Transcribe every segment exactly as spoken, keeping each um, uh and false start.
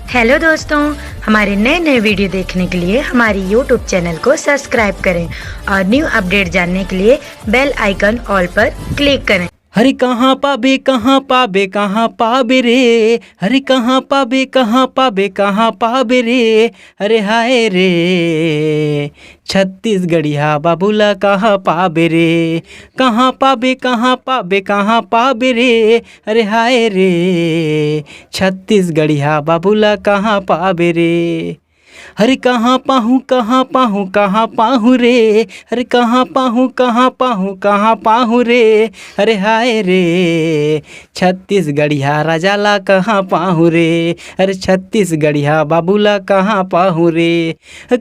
Hello दोस्तों, हमारे नए नए वीडियो देखने के लिए हमारी यूट्यूब चैनल को सब्सक्राइब करें और न्यू अपडेट जानने के लिए बेल आइकन ऑल पर क्लिक करें। हरे कहाँ पाबे, कहाँ पाबे, कहाँ पाबे रे? हरे कहाँ पाबे, कहाँ पाबे, कहाँ पाबे रे? अरे हाय रे, छत्तीसगढ़िया बाबू ला कहाँ पाबे रे? कहाँ पाबे, कहाँ पाबे, कहाँ पाबे रे? अरे हाय रे, छत्तीसगढ़िया बाबू ला कहाँ पाबे रे? हरे कहाँ पाहूँ, कहाँ पाहूँ, कहाँ पाहूँ रे? हरे कहाँ पाहूँ, कहाँ पाहूँ, कहाँ पाहूँ रे? अरे हाय रे, छत्तीसगढ़िया राजा ला कहाँ पाहूँ रे? अरे छत्तीसगढ़िया बाबू ला कहाँ पाहूँ रे?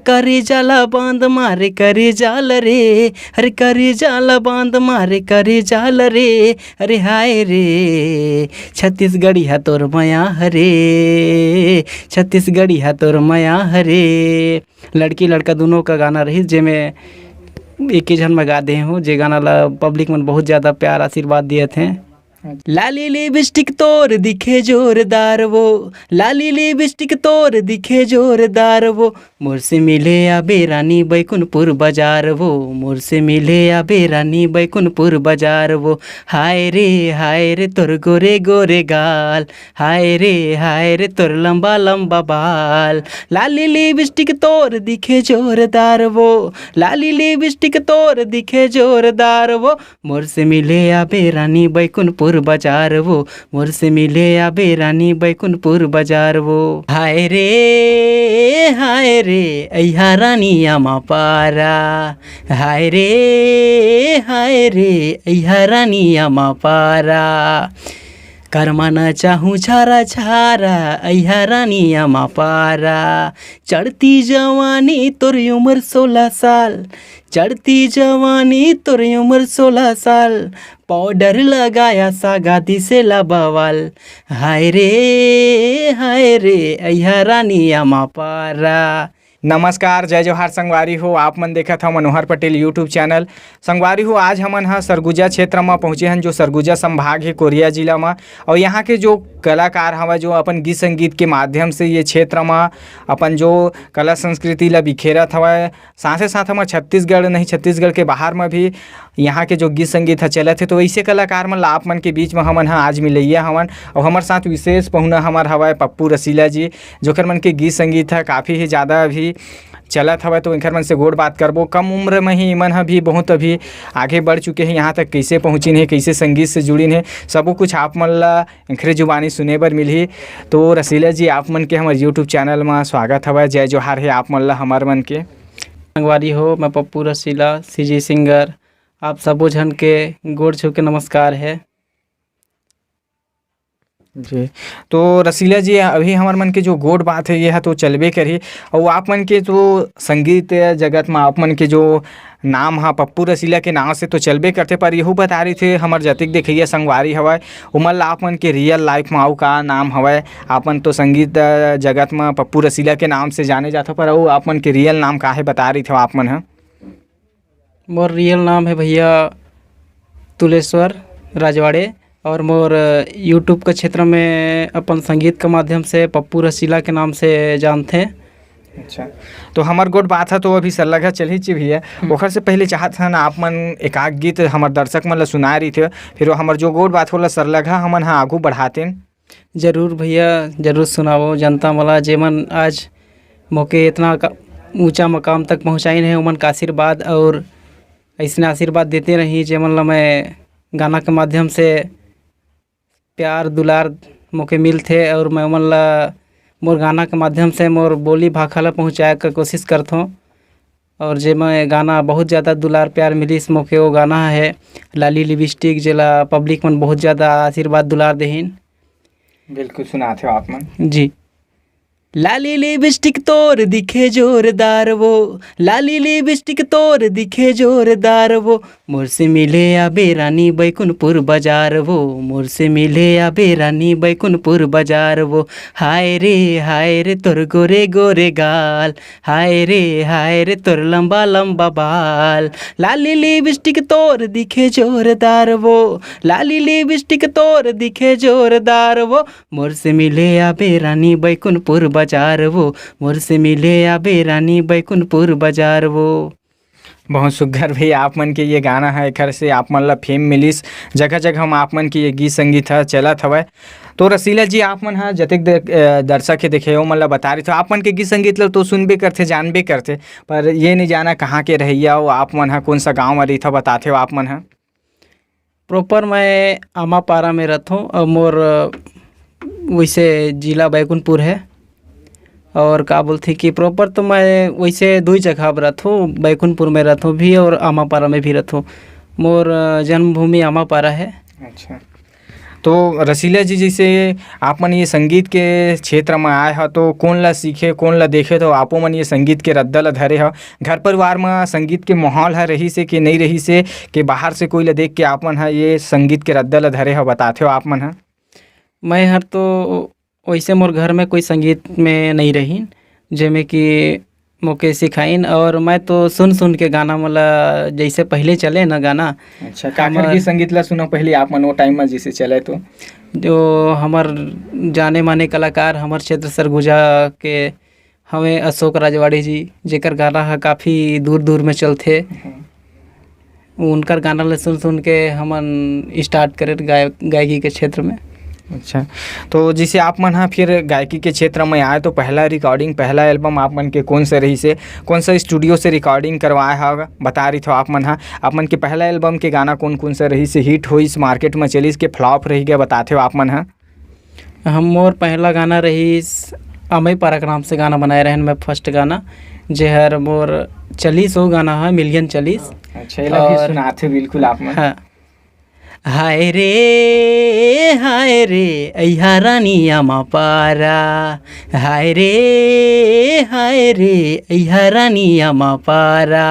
करेजा ला बांध मारे करेजा ला रे, अरे करेजा ला बांध मारे करेजा ला रे। अरे हाय रे, छत्तीसगढ़िया तोर मया हरे, छत्तीसगढ़िया तोर मया हरे। लड़की लड़का दोनों का गाना रहिस, जेमे एक ही झन में गा दे हूँ, जे गाना ला पब्लिक मन बहुत ज़्यादा प्यार आशीर्वाद दिए थे। लाली लिपस्टिक तोर दिखे जोरदार वो, लाली लिपस्टिक तोर दिखे जोरदार वो, मोर से मिले आबे रानी बैकुंठपुर बाजार वो, मोर से मिले आबे रानी बैकुंठपुर बाजार वो। हाय रे, हाय रे तोर गोरे गोरे गाल, हाय रे, हाय रे तोर लंबा लंबा बाल। लाली लिपस्टिक तोर दिखे जोरदार वो, लाली लिपस्टिक तोर दिखे जोरदार वो, मोर से मिले आबे रानी बैकुंठपुर बाजार वो, मोर से मिले आबे रानी बैकुंठपुर बाजार वो। हाय रे, हाय रे, अइहा रानी आमा पारा। हाय रे, हाय रे, अइहा रानी आमा पारा। करमा न चाहूँ छारा छारा, अइहा रानी आमा पारा। चढ़ती जवानी तोर उम्र सोलह साल, चढ़ती जवानी तोर उम्र सोलह साल। पाउडर लगाया सागा दिसेला बवाल। हाय रे, हाय रे, अइहा रानी आमा पारा। नमस्कार, जय जोहार संगवारी हो। आप मन देखत हव मनोहर पटेल YouTube चैनल। संगवारी हो, आज हमन ह सरगुजा क्षेत्र म पहुँचे हन, जो सरगुजा संभाग हे कोरिया जिला म। और यहाँ के जो कलाकार हवय, जो अपन गीत संगीत के माध्यम से ये क्षेत्र म अपन जो कला संस्कृति ला बिखेरत हवय, साथे साथ हमर छत्तीसगढ़ नहीं, छत्तीसगढ़ के बाहर म भी यहाँ के जो गीत संगीत ह चलत हे, तो वैसे कलाकार मन ला आप मन के बीच म हमन ह आज मिलैया हवन। और हमर साथ विशेष पहुना हमर हवय पप्पू रसीला जी, जोकर मन के गीत संगीत ह काफ़ी ही ज़्यादा अभी चलत हवय, तो इनकर मन से गोठ बात करबो। कम उम्र में ही इमन ह भी बहुत अभी आगे बढ़ चुके हैं, यहाँ तक कैसे पहुँचिन हे, कैसे संगीत से जुड़िन हे, सबो कुछ आप मन ला इनकरे जुबानी सुने बर मिलही। तो रसीला जी, आप मन के हमर YouTube चैनल म स्वागत हवय। जय जोहार हे आप मन ला हमर मन के। संगवारी हो, मैं पप्पू रसीला, CG सिंगर, आप सबो झन के गोड़ छू के नमस्कार है। जी, तो रसीला जी, अभी हमर मन के जो गोठ बात है, ये ह तो चलबे करही। और आप मन के जो संगीत जगत में आप मन के जो नाम ह पप्पू रसीला के नाम से तो चलबे करथे, पर यहू बता रही थे हमर जतिक देखइया संगवारी हवय, उमन ला आप मन के रियल लाइफ में अउ का नाम हवय? आप मन तो संगीत जगत में पप्पू रसीला के नाम से जाने जाथव, पर अउ आप मन के रियल नाम का है, बता रही थे आप मन ह? मोर रियल नाम है भैया तुलेश्वर राजवाड़े, और मोर YouTube के क्षेत्र में अपन संगीत के माध्यम से पप्पू रसीला के नाम से जानथे। अच्छा, तो हमर गोठ बात ह तो अभी सरलघा चलही ची भैया। हम्म। ओखर से पहले चाहत हन आप मन एक आध गीत हमर दर्शक मन ला सुनाए रहिथे, फिर वो हमर जो गोठ बात होला सरलघा हमन ह आगू बढ़ातेन। जरूर भैया, जरूर सुनावो। जनता मला जेमन आज मोके इतना का-, ऊंचा मकाम तक पहुंचाइन हे, ओमन का आशीर्वाद और ऐसने आशीर्वाद देते रही, जेमन ला मैं गाना के माध्यम से प्यार दुलार मोके मिलथे और मैं ओमन ला मोर गाना के माध्यम से मोर बोली भाखा ला पहुँचाए के कोशिश करथों। और जे मैं गाना बहुत ज़्यादा दुलार प्यार मिलिस मोके, वो गाना है लाली लिपस्टिक, जेला पब्लिक मन बहुत ज़्यादा आशीर्वाद दुलार देहिन। बिल्कुल, सुनात हो आप मन। जी। लाली लिपस्टिक तोर दिखे जोरदार वो, लाली लिपस्टिक तोर दिखे जोरदार वो, मोर से मिले आबे रानी बैकुंठपुर बाजार वो, मोर से मिले आबे रानी बैकुंठपुर बाजार वो। हाय रे, हाय रे तोर गोरे गोरे गाल, हाय रे, हाय रे तोर लंबा लंबा बाल। लाली लिपस्टिक तोर दिखे जोरदार वो, लाली लिपस्टिक तोर दिखे जोरदार वो, मोर से मिले आबे रानी बैकुंठपुर बाजार वो, मोर से मिले आबे रानी बैकुंठपुर बाजार वो। बहुत सुग्घर भैया, आप मन के ये गाना है, एखर से आप मन ला फेम मिलिस, जगह जगह हम आप मन के ये गीत संगीत ह चलत हवय। तो रसीला जी, आप मन ह जतेक दे-, अ, दर्शक हे देखे, ओमन ला बता रही, तो आप मन के गीत संगीत ला तो सुनबे करथे, जानबे करथे, पर ये नहीं जाना कहाँ के रहइया हो आप मन ह, कौन सा गाँव म रहिथव, बताथे हो आप मन ह? प्रॉपर मैं आमापारा में रहथों और मोर, अ, वैसे जिला बैकुंठपुर है। और का बोलथे कि प्रॉपर तो मैं वैसे दू ही जगह अब रहथों, बैकुंठपुर में रहथों भी और आमापारा में भी रहथों। मोर, अ, जन्मभूमि आमापारा है। अच्छा। तो रसीला जी, जैसे आप मन ये संगीत के क्षेत्र में आए ह, तो कौन ला सीखे, कौन ला देखे, तो आपो मन ये संगीत के रद्दा ला धरे ह? घर परिवार में संगीत के माहौल ह रहिस हे कि नहीं रहिस हे, कि बाहर से कोई ला देख के आप मन ह ये संगीत के रद्दा ला धरे ह, बताथे हो आप मन ह? मैं हर तो वैसे मोर घर में कोई संगीत में नहीं रहिन, जेमे कि मोके सिखाइन, और मैं तो सुन सुन के गाना मोला, जैसे पहले चले ना गाना, अच्छा, काखर हमर गीत संगीत ला सुनो पहले आप मन, वो टाइम में जैसे चले तो? जो हमर जाने माने कलाकार, हमर क्षेत्र सरगुजा के हवे अशोक राजवाड़ी जी, जेकर गाना ह काफ़ी दूर दूर में चलथे। हम्म। उनकर गाना ला सुन सुन के हमन स्टार्ट करे गाय-, गायकी के क्षेत्र में। अच्छा, तो जैसे आप मन ह फिर गायकी के क्षेत्र में आए, तो पहला रिकॉर्डिंग, पहला एल्बम आप मन के कौन सा रहिस हे, कौन सा स्टूडियो से रिकॉर्डिंग करवाए ह, बता रही थो आप मन ह, आप मन के पहला एल्बम के गाना कौन कौन सा रहिस हे, हिट होइस, मार्केट में चलिस के फ्लॉप रह गया, बताथे हो आप मन ह? हम, मोर पहला गाना रहिस अमई पारा के नाम से गाना बनाए रहन मैं, फर्स्ट गाना, जेहर मोर चलिस, वो गाना ह मिलियन चलिस। अच्छा, एला भी और सुनाथे बिल्कुल आप मन। हाँ। हाय रे, हाय रे, अइहा रानी आमापारा, हाय रे, हाय रे, अइहा रानी आमापारा,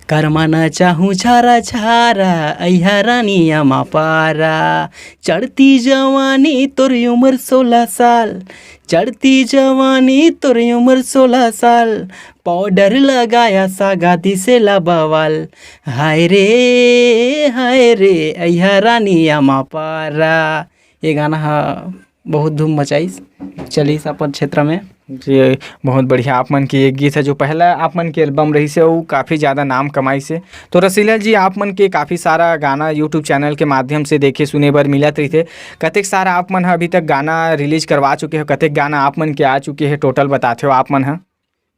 करमा न चाहूँ छारा छारा, अइहा रानी आमापारा, चढ़ती जवानी तोर उम्र सोलह साल, चढ़ती जवानी तोर उम्र सोलह साल, पाउडर लगाया सागा दिसेला बवाल, हाय रे, हाय रे, अइहा रानी आमापारा। ये गाना ह बहुत धूम मचाइस, चलिस अपन क्षेत्र में। जी, बहुत बढ़िया। आप मन के ये गीत है, जो पहला आप मन के एल्बम रहिस हे, वो काफ़ी ज़्यादा नाम कमाइस हे। तो रसीला जी, आप मन के काफ़ी सारा गाना YouTube चैनल के माध्यम से देखे सुने बर मिलत रहिथे। कतेक सारा आप मन ह अभी तक गाना रिलीज करवा चुके हो, कतेक गाना आप मन के आ चुके हे, टोटल बताथे हो आप मन ह?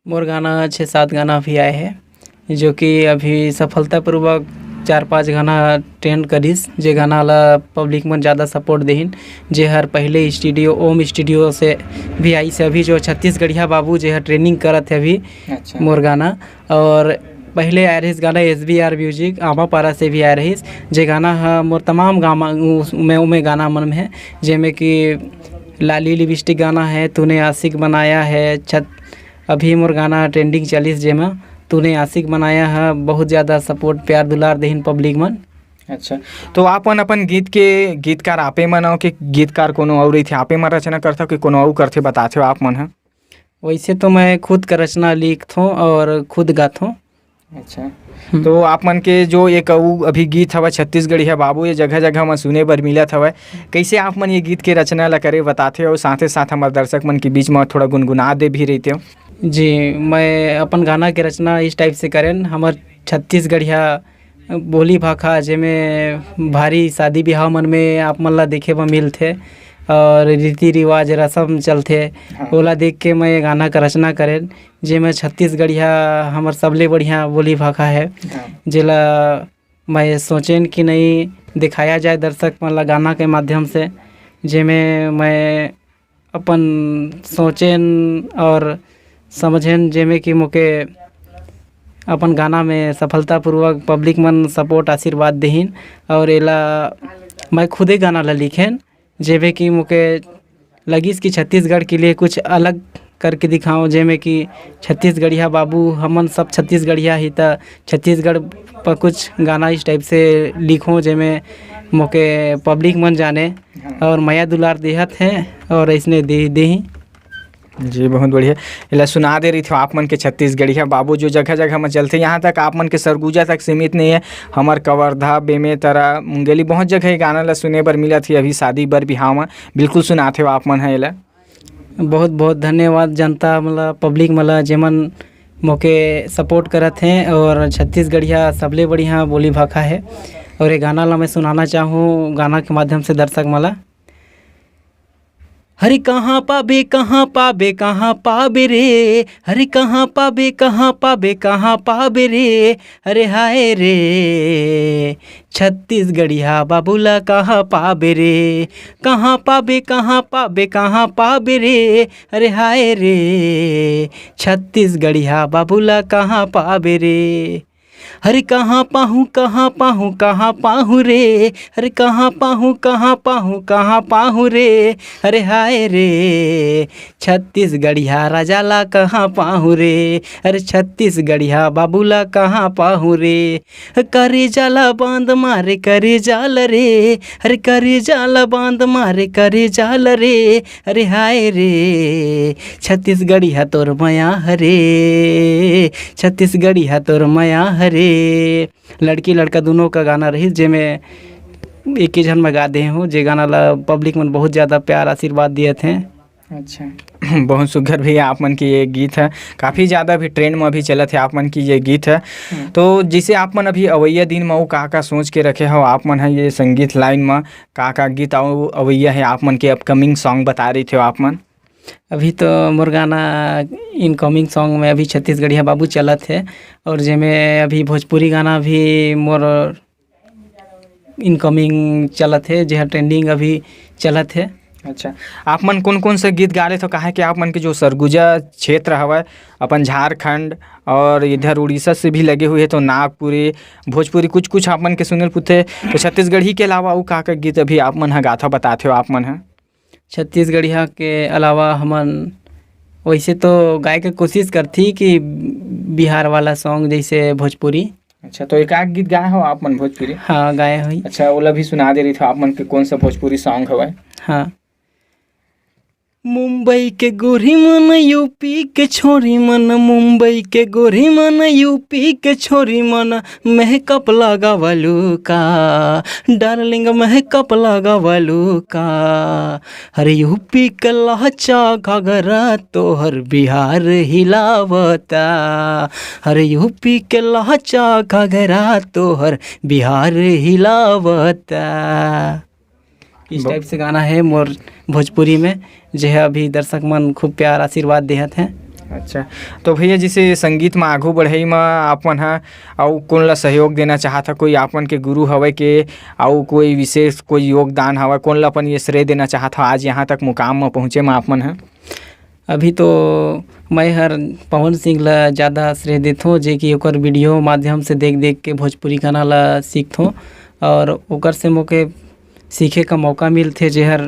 मोर गाना छः सात गाना अभी आए हे, जो कि अभी सफलतापूर्वक चार पाँच गाना ट्रेंड करिस, जे गाना ला पब्लिक मन ज़्यादा सपोर्ट देहिन, जे हर पहले स्टूडियो, ओम स्टूडियो से भी आइस हे, अभी जो छत्तीसगढ़िया बाबू जे हर ट्रेंडिंग करत हे अभी। अच्छा। मोर गाना, और पहले आए रहिस गाना एस बी आर म्यूजिक आमापारा से भी आए रहिस, जे गाना ह मोर तमाम गामा, उस-, में, उमे गाना मन में है, जेमे कि लाली लिपस्टिक गाना है, तूने आशिक बनाया है, छत-, अभी मोर गाना ट्रेंडिंग चलिस, जेमा तूने आशिक बनाया है, बहुत ज़्यादा सपोर्ट, प्यार दुलार देहिन पब्लिक मन। अच्छा, तो आप मन अपन गीत के गीतकार आपे मन हो कि गीतकार कोनो अउ रहिथे, आपे मन रचना करथव कि कोनो अउ करथे, बताथे हो आप मन ह? वैसे तो मैं खुद का रचना लिखथों और खुद गाथों। अच्छा, हम्म। तो आप मन के जो एक अउ अभी गीत हवा छत्तीसगढ़िया बाबू, ये जगह-जगह म सुने बर मिलत हवय, कैसे आप मन ये गीत के रचना ला करे, बताथे हो, साथे साथ हमर दर्शक मन के बीच म थोड़ा गुनगुना दे भी रहिते हो। जी, मैं अपन गाना के रचना इस टाइप से करेन, हमर छत्तीसगढ़िया बोली भाखा, जेमे भारी शादी बिहाव मन में आप मन ला देखे बर मिलथे और रीति रिवाज रसम चलथे, हाँ। ओला देख के मैं ये गाना का रचना करेन, जेमे छत्तीसगढ़िया हमर सबले बढ़िया बोली भाखा है, हाँ। जेला मैं सोचेन कि नहीं दिखाया जाए दर्शक मन ला गाना के माध्यम से, जेमे मैं अपन सोचेन और समझेन, जेमे कि मोके अपन गाना में सफलतापूर्वक पब्लिक मन सपोर्ट आशीर्वाद देहिन और एला मैं खुदे गाना ला लिखेन, जेमे कि मोके लगिस कि छत्तीसगढ़ के लिए कुछ अलग करके दिखाओ, जेमे कि छत्तीसगढ़िया बाबू, हमन सब छत्तीसगढ़िया ही, त छत्तीसगढ़ पर कुछ गाना इस टाइप से लिखो, जेमे मोके पब्लिक मन जाने और मया दुलार देहत है और ऐसने दे, देही। जी, बहुत बढ़िया। एला सुना दे रही थो आप मन के छत्तीसगढ़िया बाबू, जो जगह-जगह म चलथे। यहाँ तक आप मन के सरगुजा तक सीमित नहीं है, हमर कवर्धा, बेमेतरा, मुंगेली, बहुत जगह ये गाना ला सुने बर मिलत हे। अभी शादी बर बिहाव म बिल्कुल सुनाथे हो आप मन ह एला। बहुत बहुत धन्यवाद जनता मन ला, पब्लिक मन ला, जेमन मोके सपोर्ट करत हें। और छत्तीसगढ़िया सबले बढ़िया बोली भाखा हे। और ये गाना ला मैं सुनाना चाहूँ गाना के माध्यम से दर्शक मन ला। हरे कहाँ पाबे, कहाँ पाबे, कहाँ पाबे रे, हरे कहाँ पाबे, कहाँ पाबे, कहाँ पाबे रे, अरे हाय रे, छत्तीसगढ़िया बाबू ला कहाँ पाबे रे, कहाँ पाबे, कहाँ पाबे, कहाँ पाबे रे, अरे हाय रे, छत्तीसगढ़िया बाबू ला कहाँ पाबे रे। हरे कहाँ पाहूँ, कहाँ पाहूँ, कहाँ पाहूँ रे, हरे कहाँ पाहूँ, कहाँ पाहूँ, कहाँ पाहूँ रे, अरे हाय रे, छत्तीसगढ़िया राजा ला कहाँ पाहूँ रे, अरे छत्तीसगढ़िया बाबू ला कहाँ पाहूँ रे। करेजा ला बांध मारे करेजा ला रे, अरे करेजा ला बांध मारे करेजा ला रे, अरे हाय रे, छत्तीसगढ़िया तोर मया हरे, छत्तीसगढ़िया तोर मया हरे। लड़की लड़का दोनों का गाना रहिस, जेमे एक ही झन में गा दे हूँ, जे गाना ला पब्लिक मन बहुत ज़्यादा प्यार आशीर्वाद दिए थे। अच्छा। बहुत सुघर भैया, आप मन के ये गीत है, काफ़ी ज़्यादा भी ट्रेंड में भी चलत है आप मन की ये गीत है। हम्म। तो जैसे आप मन अभी अवैया दिन में वो का का सोच के रखे हो आप मन है ये संगीत लाइन में, का का गीत अउ-, अवैया है आप मन के अपकमिंग सॉन्ग बता रही थे आप मन? अभी तो मोर गाना इनकमिंग सॉन्ग में अभी छत्तीसगढ़िया बाबू चलत है, और जेमे अभी भोजपुरी गाना भी मोर इनकमिंग चलत है, जेहर ट्रेंडिंग अभी चलत है। अच्छा, आप मन कौन कौन से गीत गा रहे थे? काहे कि आप मन के जो सरगुजा क्षेत्र हवय, अपन झारखंड और इधर उड़ीसा से भी लगे हुए, तो नागपुरी, भोजपुरी कुछ कुछ आप मन के सुनल पुथे। तो छत्तीसगढ़ी के अलावा अउ का का गीत अभी आप मन ह गाथा बताथे हो आप मन ह? छत्तीसगढ़िया के अलावा हमन वैसे तो गाए के कोशिश करथी कि बिहार वाला सॉन्ग जैसे भोजपुरी। अच्छा, तो एक आध गीत गाए हो आप मन भोजपुरी? हाँ, गाए होई। अच्छा, ओला भी सुना दे रही थो आप मन के कौन सा भोजपुरी सॉन्ग हवय? हाँ। मुंबई के गोरी मन, यूपी के छोरी मन, मुंबई के गोरी मन, यूपी के छोरी मन, मेकअप लगावलू का, डार्लिंग मेकअप लगावलू का। हर यूपी के लहचा घाघरा तोहर बिहार हिलावता, हर यूपी के लहचा घाघरा तोहर बिहार हिलावता। इस ब- टाइप से गाना है मोर भोजपुरी में, जे है अभी दर्शक मन खूब प्यार आशीर्वाद देहत हैं। अच्छा, तो भैया, जैसे संगीत में आगू बढ़ई में आप मन ह अउ कौन ला सहयोग देना चाहत ह? कोई आप मन के गुरु हवय के, अउ कोई विशेष कोई योगदान हवय, कौन ला अपन ये श्रेय देना चाहत ह आज यहाँ तक मुकाम में पहुँचे में आप मन ह? अभी तो मैं हर पवन सिंह ला ज़्यादा श्रेय देथों, जे कि ओकर वीडियो माध्यम से देख देख के भोजपुरी गाना ला सीखथों, और ओकर से मोके सीखे का मौका मिलथे, जेहर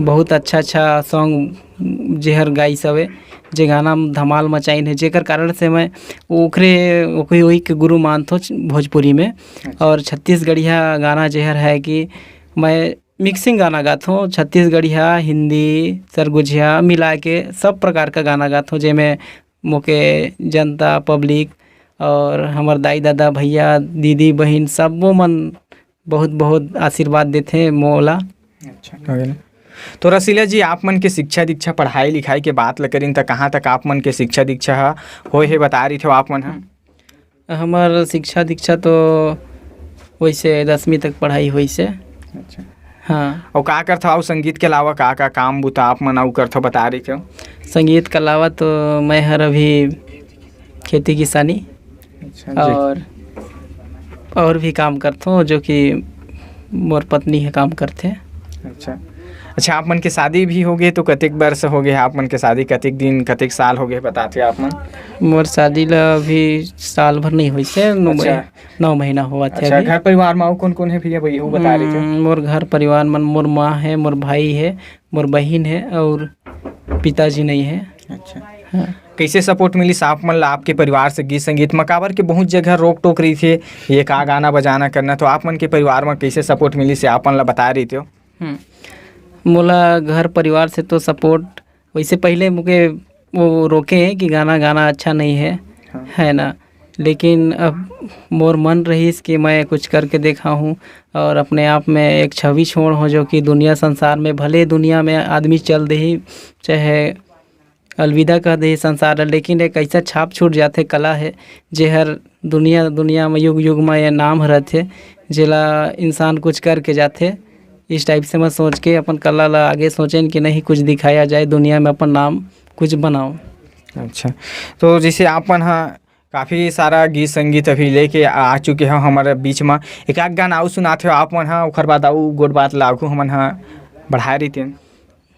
बहुत अच्छा अच्छा सॉन्ग जेहर गाइस हवे, जे गाना धमाल मचाइन है, जेकर कारण से मैं ओकरे ओकरे वही के गुरु मानथों भोजपुरी में। अच्छा। और छत्तीसगढ़िया गाना जेहर है कि मैं मिक्सिंग गाना गाथों, छत्तीसगढ़िया, हिंदी, सरगुजिया मिला के सब प्रकार का गाना गाथों, जेमे मोके जनता, पब्लिक और हमर दाई ददा, भैया, दीदी, बहिन, सबो मन बहुत बहुत आशीर्वाद देथे मोला। अच्छा। हो गेल। तो रसीला जी, आप मन के शिक्षा दीक्षा, पढ़ाई लिखाई के बात ल करिन, त कहाँ तक आप मन के शिक्षा दीक्षा ह होए हे, बता रही थे आप मन ह? हमर शिक्षा दीक्षा तो वैसे दसवीं तक पढ़ाई होइस हे। अच्छा। हाँ। अउ का करथव अउ संगीत के अलावा का का काम बुता आप मन अउ करथव, बता रही थे? संगीत के अलावा तो मैं हर अभी खेती किसानी अच्छा जी। और और भी काम करथों, जो कि मोर पत्नी ह काम करथे। अच्छा। अच्छा, आप मन के शादी भी हो गए तो कतेक वर्ष हो गए आप मन के शादी, कतेक दिन, कतेक साल हो गए, बताते आप मन? मोर शादी ला अभी साल भर नहीं होइस हे, नौ अच्छा। मही-, नौ महीना होवत हे अच्छा, अभी। घर परिवार में अउ कौन कौन है भैया, वही बता रहे थे। हम्म, मोर घर परिवार मन, मोर माँ है, मोर भाई है, मोर बहिन है और पिताजी नहीं है। अच्छा। हाँ। कैसे सपोर्ट मिलिस आप मन ला आपके परिवार से गीत संगीत में? काबर के बहुत जगह रोक टोक रही थे, ये का गाना बजाना करना, तो आप मन के परिवार में कैसे सपोर्ट मिलिस, आप मन ला बता रही थे? हम्म। मोला घर परिवार से तो सपोर्ट, वैसे पहले मुके वो रोके हैं कि गाना गाना अच्छा नहीं है, हाँ। है ना? लेकिन अब मोर मन रहिस कि मैं कुछ करके देखाहूँ और अपने आप में एक छवि छोड़हूँ, जो कि दुनिया संसार में, भले दुनिया में आदमी चल देही, चाहे अलविदा कह देही संसार ल, लेकिन एक ऐसा छाप छूट जाथे, कला हे, जेहर दुनिया, दुनिया में, युग युग में ये नाम ह रथे, जेला इंसान कुछ करके जाथे। इस टाइप से मैं सोच के अपन कला ला आगे सोचेन कि नहीं, कुछ दिखाया जाए, दुनिया में अपन नाम कुछ बनाओ। अच्छा, तो जैसे आप मन ह काफ़ी सारा गीत संगीत अभी लेके आ चुके हो हमारे बीच में, एक आध गाना अउ सुनात हो आप मन ह, ओकर बाद अउ गोठ बात ला आगू हमन ह बढ़ाए रहितेन।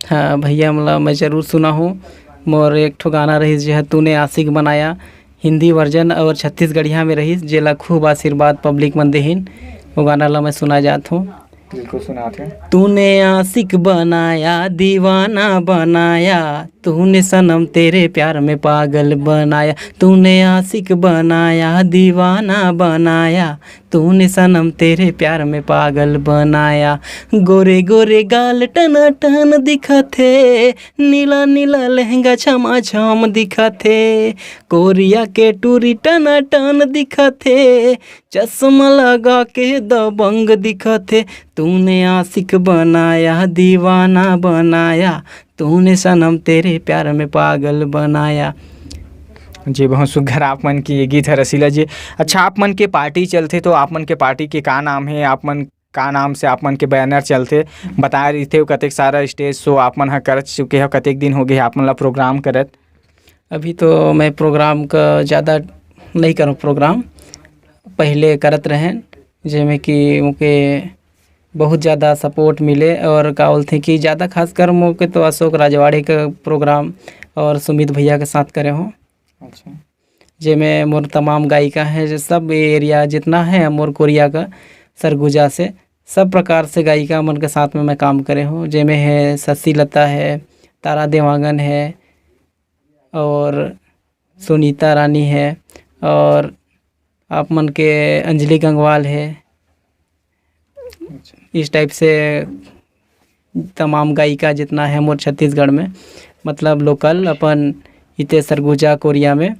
हाँ भैया, मतलब मैं जरूर सुनाहूँ। मोर एक ठो गाना रहिस, जे ह तूने आशिक बनाया, हिंदी वर्जन और छत्तीसगढ़िया में रहिस, जेला खूब आशीर्वाद पब्लिक मन देहिन। वो गाना ला मैं सुना जात हूँ। बिल्कुल सुनात हूँ। तूने आशिक बनाया, दीवाना बनाया, तूने सनम तेरे प्यार में पागल बनाया, तूने आशिक बनाया, दीवाना बनाया, तूने सनम तेरे प्यार में पागल बनाया। गोरे गोरे गाल टनाटन दिखत हे, नीला नीला लहंगा छमाछम दिखत हे, कोरिया के टूरी टनाटन दिखत हे, चश्मा लगा के दबंग दिखत हे। तूने आशिक बनाया, दीवाना बनाया, तूने सनम तेरे प्यार में पागल बनाया। जी, बहुत सुघर आप मन के ये गीत है रसीला जी। अच्छा, आप मन के पार्टी चलथे तो आप मन के पार्टी के का नाम है, आप मन का नाम से आप मन के बैनर चलथे, बताए रहिथे हो कतेक सारा स्टेज शो आप मन ह कर चुके हो, कतेक दिन हो गए आप मन ला प्रोग्राम करत? अभी तो मैं प्रोग्राम का ज़्यादा नहीं करूँ, प्रोग्राम पहले करत रहें, जेमे कि ओके बहुत ज़्यादा सपोर्ट मिले और का बोलथे कि ज़्यादा खासकर मोके तो अशोक राजवाड़े का प्रोग्राम और सुमित भैया के साथ करे हों। अच्छा। जेमे मोर तमाम गायिका हैं, जो सब ये एरिया जितना है मोर कोरिया का सरगुजा से, सब प्रकार से गायिका मन के साथ में मैं काम करे हों, जेमे है शशि लता है, तारा देवांगन है और सुनीता रानी है और आप मन के अंजलि गंगवाल है। अच्छा। इस टाइप से तमाम गायिका जितना है मोर छत्तीसगढ़ में, मतलब लोकल अपन इते सरगुजा कोरिया में,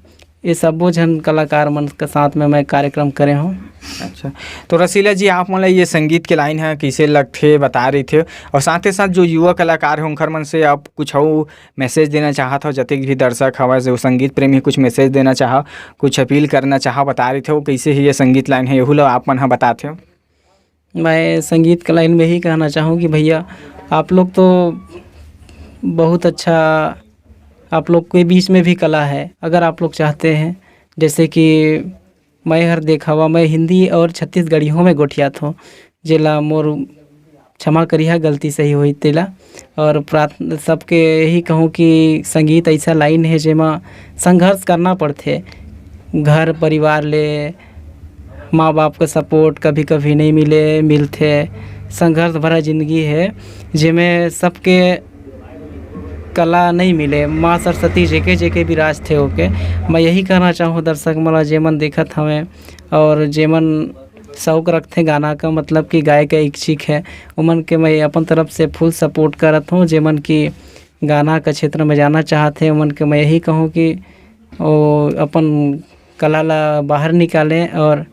ये सबो झन कलाकार मन के साथ में मैं कार्यक्रम करे हों। अच्छा, तो रसीला जी, आप मन ला ये संगीत के लाइन है कैसे लगथे, बता रहिथे, और साथ ही साथ जो युवा कलाकार है उनकर मन से आप कुछ अउ मैसेज देना चाहत हो, जतेक भी दर्शक हवय, जो संगीत प्रेमी कुछ मैसेज देना चाह, कुछ अपील करना चाह, बता रहिथे, वो कैसे ही ये संगीत लाइन है, यहू ला आप मन ह बताथे। मैं संगीत के लाइन में ही कहना चाहूँ कि भैया, आप लोग तो बहुत अच्छा, आप लोग के बीच में भी कला है। अगर आप लोग चाहते हैं, जैसे कि मैं हर देखावा, मैं हिंदी और छत्तीसगढ़ियों में गोठियात हों, जेला मोर क्षमा करिहा, गलती सही होही तेला। और प्रार्थ-, सबके यही कहूँ कि संगीत ऐसा लाइन है, जेमा संघर्ष करना पड़थे, घर परिवार ले, माँ बाप का सपोर्ट कभी-कभी नहीं मिले, मिलथे। संघर्ष भरा जिंदगी है, जेमे सबके कला नहीं मिले। माँ सरस्वती जेके जेके विराज थे ओके। मैं यही कहना चाहूँ दर्शक मन ला, जेमन देखत हवें और जेमन शौक रखथे गाना का, मतलब कि गाय का इच्छुक है, उमन के मैं अपन तरफ से फुल सपोर्ट करत हूँ। जेमन कि गाना का क्षेत्र में जाना चाहत हे, उमन के मैं यही कहूँ कि वो अपन कला ला बाहर निकालें और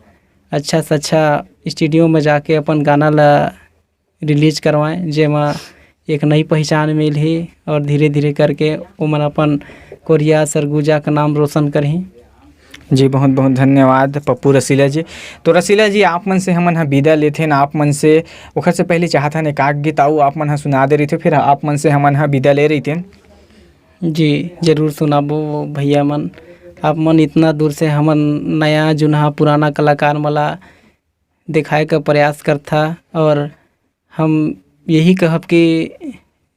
अच्छा से अच्छा स्टूडियो में जाके अपन गाना ला रिलीज करवाएं, जेमा एक नई पहचान मिलही और धीरे-धीरे करके ओमन अपन कोरिया सरगुजा का नाम रोशन करही। जी, बहुत बहुत धन्यवाद पप्पू रसीला जी। तो रसीला जी, आप मन से हमन ह विदा लेथेन, आप मन से ओखर से पहले चाहत हन एक आध गीत अउ आप मन ह सुना दे रहिथे, फिर आप मन से हमन ह विदा ले रहिथेन। जी, जरूर सुनाबो भैया मन। आप मन इतना दूर से हमन नया, जुनहा, पुराना कलाकार मन ला दिखाए का प्रयास करथा और हम यही कहब कि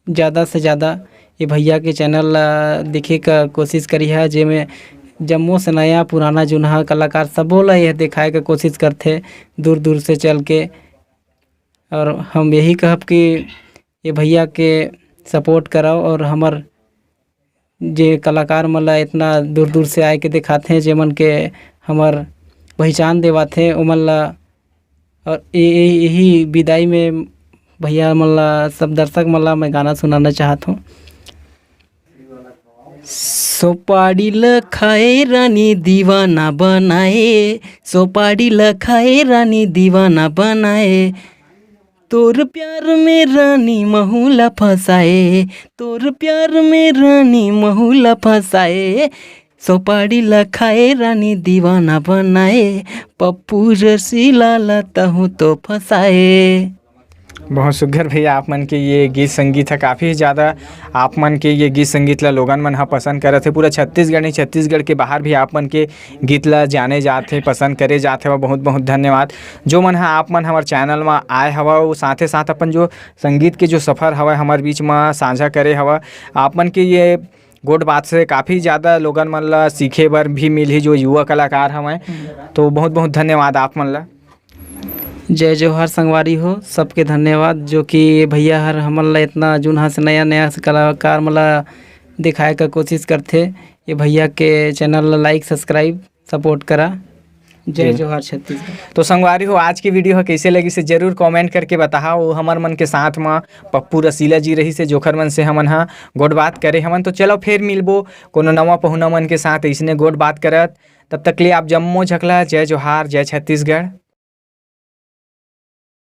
ज़्यादा से ज़्यादा ये भैया के चैनल ला देखे का कोशिश करिहा, जेमे जम्मो से नया, पुराना, जुनहा कलाकार सबो ला यह दिखाए का कोशिश करथे दूर दूर से चल के। और हम यही कहब कि ये भैया के सपोर्ट करव और हमर जे कलाकार मन ला इतना दूर दूर से आए के दिखाथे, जेमन के हमर पहचान देवाथे, ओमन ला। और ये, ये, यही विदाई में भैया मन ला, सब दर्शक मन ला मैं गाना सुनाना चाहत हूँ। सोपाड़ी ल खाए रानी दीवाना बनाए, सोपाड़ी ल खाए रानी दीवाना बनाए। तोर प्यार में रानी महू ला फंसाए, तोर प्यार में रानी महू ला फंसाए। सोपाड़ी ल खाए रानी दीवाना बनाए, पप्पू रसीला ला तहूँ तो फंसाए। बहुत सुघर भैया, आप मन के ये गीत संगीत है, काफ़ी ज़्यादा आप मन के ये गीत संगीत ला लोगन मन ह पसंद करत हे। पूरा छत्तीसगढ़ नहीं, छत्तीसगढ़ के बाहर भी आप मन के गीत ला जाने जात हे, पसंद करे जात हे। बहुत बहुत धन्यवाद जो मन ह आप मन हमर चैनल म आए हवा, वो साथे साथ अपन जो संगीत के जो सफ़र हवय हमर बीच म साझा करे हवा। आप मन के ये गोठ बात से काफ़ी ज़्यादा लोगन मन ला सीखे बर भी मिलही जो युवा कलाकार हवय। तो बहुत बहुत धन्यवाद आप मन ला। जय जोहार संगवारी हो, सबके धन्यवाद जो कि भैया हर हमन ला इतना जून हाथ से नया नया कलाकार मन ला दिखाए का कोशिश करथे। ये भैया के चैनल ला लाइक, सब्सक्राइब, सपोर्ट करा। जय जी। जोहार छत्तीसगढ़। तो संगवारी हो, आज की वीडियो ह कैसे लगी से जरूर कमेंट करके बताहा। वो हमर मन के साथ म पप्पू रसीला जी रही से जोखर मन से हमन हा गोठ बात करे हमन। तो चलो फिर मिलबो कोनो नवा पहुना मन के साथ इसने गोठ बात करत। तब तक ले आप जम्मो झकला जय जोहार, जय छत्तीसगढ़।